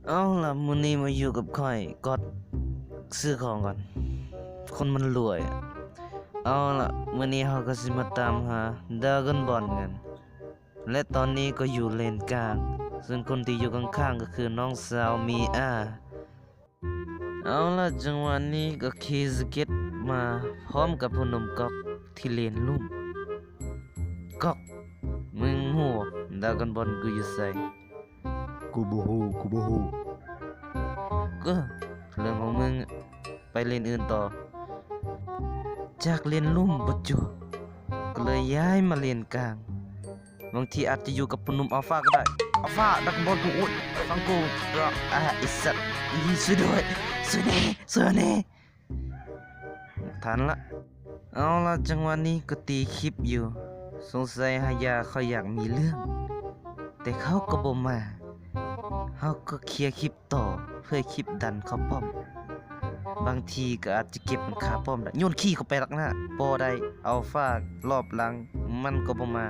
ເອົາລະ ມື້ນີ້ມາຢູ່ກັບຂ້ອຍ ກອດ ຊື້ຂອງກ່ອນ ຄົນມັນລວຍ. ເອົາລະ ມື້ນີ້ເຮົາກໍຊິມາຕາມຫາດຣາກອນບອນກັນ ແລະ ຕອນນີ້ກໍຢູ່ເລນກາງ ເຊິ່ງຄົນທີ່ຢູ່ຂ້າງໆກໍຄືນ້ອງສາວມີອາ. ເອົາລະ ຈັງຫວະນີ້ກໍຂີ່ສະເກັດມາພ້ອມກັບຜູ້ໜຸ່ມກອກທີ່ເລນລຸ່ມ. ກອກ ມຶງຮູ້ບໍ່ ດຣາກອນບອນກູຢູ່ໃສ? ກູບໍ່ຮູ້ ກູບໍ່ຮູ້. ກໍເລື່ອງຂອງມຶງ ໄປເລນອື່ນຕໍ່. ຈາກເລນລຸ່ມບໍ່ຈົວ ກໍເລີຍຍ້າຍມາເລນກາງ. ບາງທີອາດຈະຢູ່ກັບຜູ້ໜຸ່ມອາລຟາກໍໄດ້. ອາລຟາ ດຣາກອນບອນກູ ໂອ້ຍ ຟັງກູ ອາ ໄອ້ສັດ ຊ່ວຍດ້ວຍ ຊ່ວຍແດ່ ຊ່ວຍແດ່. ທັນລະ. ເອົາລະ ຈັງຫວະນີ້ກໍຕີຄລິບຢູ່ ສົງໄສຮາຍາເຂົາຢາກມີເລື່ອງ ແຕ່ເຂົາກໍບໍ່ມາ. ເຮົາກໍເຄຍຄລິບຕໍ່ ເພື່ອຄລິບດັນເຂົ້າປ້ອມ. ບາງທີກໍອາດຈະເກັບມັນຄາປ້ອມໄດ້. ໂຍນຄີ້ເຂົ້າໄປດັກໜ້າ ບໍ່ໄດ້. ອາລຟາ ລອບຫຼັງ ມັນກໍບໍ່ມາ.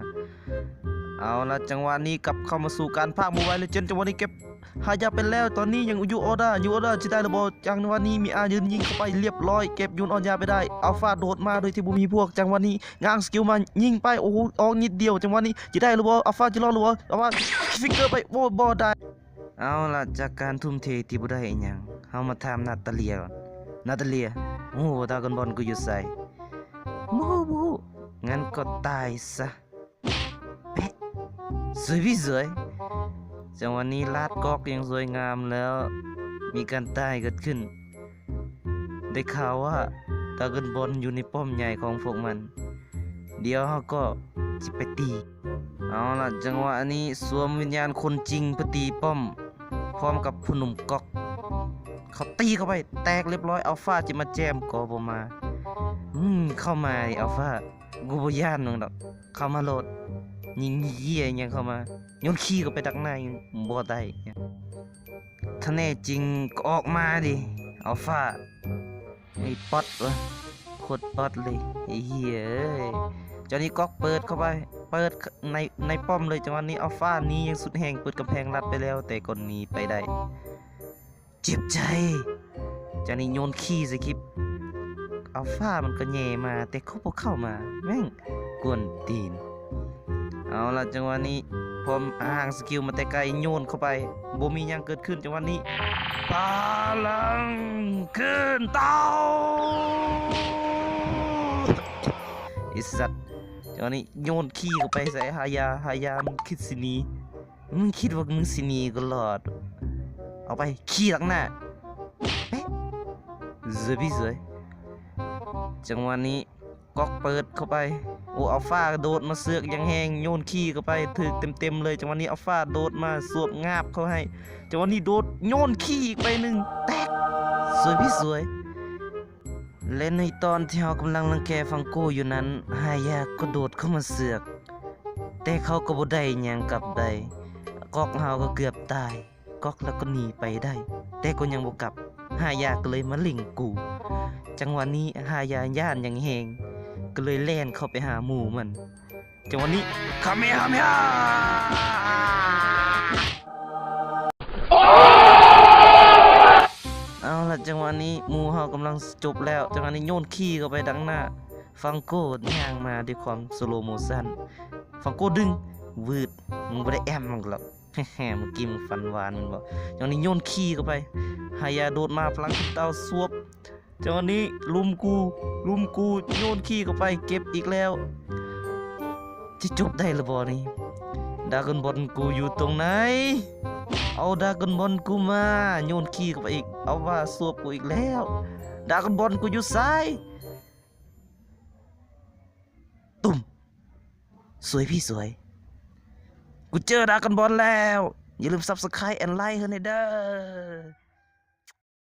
ເອົາລະ ຈັງຫວະນີ້ກັບເຂົ້າມາສູ່ການພາກໂມບາຍເລເຈນ ຈັງຫວະນີ້ເກັບ ຫາຍາໄປແລ້ວ. ຕອນນີ້ຍັງຢູ່ອອດາ ຢູ່ອອດາ ຊິໄດ້ຫຼືບໍ່? ຈັງຫວະນີ້ມີອາຢືນຍິງເຂົ້າໄປ ລຽບຮ້ອຍ ເກັບຢູນອອນຍາໄປໄດ້. ອາລຟາໂດດມາໂດຍທີ່ບໍ່ມີພວກ. ຈັງຫວະນີ້ງາງສະກິວມາ ຍິງໄປ ໂອ້ໂຫ ອອກນິດດຽວ. ຈັງຫວະນີ້ຈະໄດ້ຫຼືບໍ່? ອາລຟາຈະລອດຫຼືບໍ່? ອາລຟາ ຟິກເກີໄປ ໂອ້ ບໍ່ໄດ້. ເອົາລະ ຈາກການທຸ່ມເທທີ່ບໍ່ໄດ້ອີ່ຫຍັງ ເຮົາມາຖາມນາຕາເລຍກ່ອນ. ນາຕາເລຍ ຮູ້ບໍ່ ດຣາກອນບອນກູຢູ່ໃສ? ບໍ່ຮູ້ ບໍ່ຮູ້. ຊັ້ນກໍຕາຍຊະ. ແປະ ສວຍພີ່ສວຍ. ຈັງຫວະນີ້ລາດກອກຢ່າງສວຍງາມແລ້ວ ມີການຕາຍເກີດຂຶ້ນ. ໄດ້ຂ່າວວ່າດຣາກອນບອນຢູ່ໃນປ້ອມໃຫຍ່ຂອງພວກມັນ. ດຽວເຮົາກໍຊິໄປຕີ. ເອົາລະ ຈັງຫວະນີ້ສວມວິນຍານຄົນຈິງໄປຕີປ້ອມ ພ້ອມກັບຜູ້ໜຸ່ມກອກ. ເຂົາຕີເຂົ້າໄປ ແຕກລຽບຮ້ອຍ. ອາລຟາຈະມາແຈມກໍບໍ່ມາ. ອືມ ເຂົ້າມາດິ ອາລຟາ. ກູບໍ່ຢ້ານມຶງດອກ ເຂົ້າມາໂລດ. ຍິງເຫຍຫຍັງເຂົ້າມາ ໂຍນຄີ້ເຂົ້າໄປດັກໜ້າ ຍັງບໍ່ໄດ້. ຖ້າແນ່ຈິງກໍອອກມາດິ ອາລຟາ. ໄອ້ປອດວະ ໂຄດປອດເລີຍ ໄອ້ເຫຍເອີຍ. ຈັງຫວະນີ້ກອກເປີດເຂົ້າໄປ ເປີດໃນ ໃນປ້ອມເລີຍ. ຈັງຫວະນີ້ອາລຟາໜີຢ່າງສຸດແຮງ ເປີດກຳແພງລັດໄປແລ້ວ ແຕ່ກໍໜີໄປໄດ້. ເຈັບໃຈ. ຈາກນີ້ໂຍນຄີ້ໃສ່ຄລິບ ອາລຟາມັນກໍແຫຍ່ມາ ແຕ່ກໍບໍ່ເຂົ້າມາ ແມ່ງກວນຕີນ. ເອົາລະ ຈັງຫວະນີ້ພ້ອມຫາງສະກິວມາແຕ່ໄກ ໂຍນເຂົ້າໄປ ບໍ່ມີຫຍັງເກີດຂຶ້ນ. ຈັງຫວະນີ້ພະລັງຂຶ້ນເຕົາ ໄອ້ສັດ. ຈັງຫວະນີ້ໂຍນຄີ້ເຂົ້າໄປໃສ່ຮາຍາ ຮາຍາ ມຶງຄິດຊິໜີ ມຶງຄິດວ່າມຶງຊິໜີກໍລອດ. ເອົາໄປ ຂີ່ຫຼັງໜ້າ ເປະ ສວຍພີ່ສວຍ. ຈັງຫວະນີ້ກອກເປີດເຂົ້າໄປ ໂອ້ ອາລຟາໂດດມາເຊືອກຢ່າງແຮງ ໂຍນຄີ້ເຂົ້າໄປຖືກເຕັມໆເລີຍ. ຈັງຫວະນີ້ອາລຟາໂດດມາສວບງາບເຂົ້າໃຫ້. ຈັງຫວະນີ້ໂດດໂຍນຄີ້ອີກໄປໜຶ່ງ ແຕກ ສວຍພີ່ສວຍ. ແລະ ໃນຕອນທີ່ເຮົາກຳລັງລັງແກຟັງໂກຢູ່ນັ້ນ ຮາຍາກໍໂດດເຂົ້າມາເຊືອກ ແຕ່ເຂົາກໍບໍ່ໄດ້ຫຍັງກັບໄດ້. ກອກເຮົາກໍເກືອບຕາຍ ກອກລະກໍໜີໄປໄດ້ ແຕ່ກໍຍັງບໍ່ກັບ. ຮາຍາກໍເລີຍມາເລັງກູ. ຈັງຫວະນີ້ຮາຍາຢ້ານຢ່າງແຮງ ກໍເລີຍແລ່ນເຂົ້າໄປຫາໝູ່ມັນ. ຈັງຫວະນີ້ ຄາເມຮາເມຮາ ເອົາລະ ຈັງຫວະນີ້ໝູ່ເຮົາກຳລັງຈົບແລ້ວ. ຈັງຫວະນີ້ໂຍນຄີ້ເຂົ້າໄປດັກໜ້າ ຟັງໂກຍ່າງມາດ້ວຍຄວາມສະໂລໂມຊັນ. ຟັງໂກດຶງ ວືດ ມຶງບໍ່ໄດ້ແອມມັນກໍລະ ເມື່ອກີ້ມຶງຝັນຫວານແມ່ນບໍ່? ຈັ່ງນີ້ໂຍນຄີ້ເຂົ້າໄປ ຮາຍາໂດດມາ ພະລັງຂຶ້ນເຕົາ ສວບ. ຈັ່ງນີ້ລຸມກູ ລຸມກູ ໂຍນຄີ້ເຂົ້າໄປ ເກັບອີກແລ້ວ. ຈະຈົບໄດ້ຫຼືບໍ່ນີ້? ດຣາກອນບອນກູຢູ່ຕົງໃນ? ເອົາດຣາກອນບອນກູມາ ໂຍນຄີ້ເຂົ້າໄປອີກ ເອົາວ່າສວບກູອີກແລ້ວ. ດຣາກອນບອນກູຢູ່ໃສ? ຕຸ້ມ ສວຍພີ່ສວຍ ກູເຈີດຣາກອນບອນແລ້ວ. ຢ່າລືມ Subscribe and Like ໃຫ້ແດ່ເດີ້.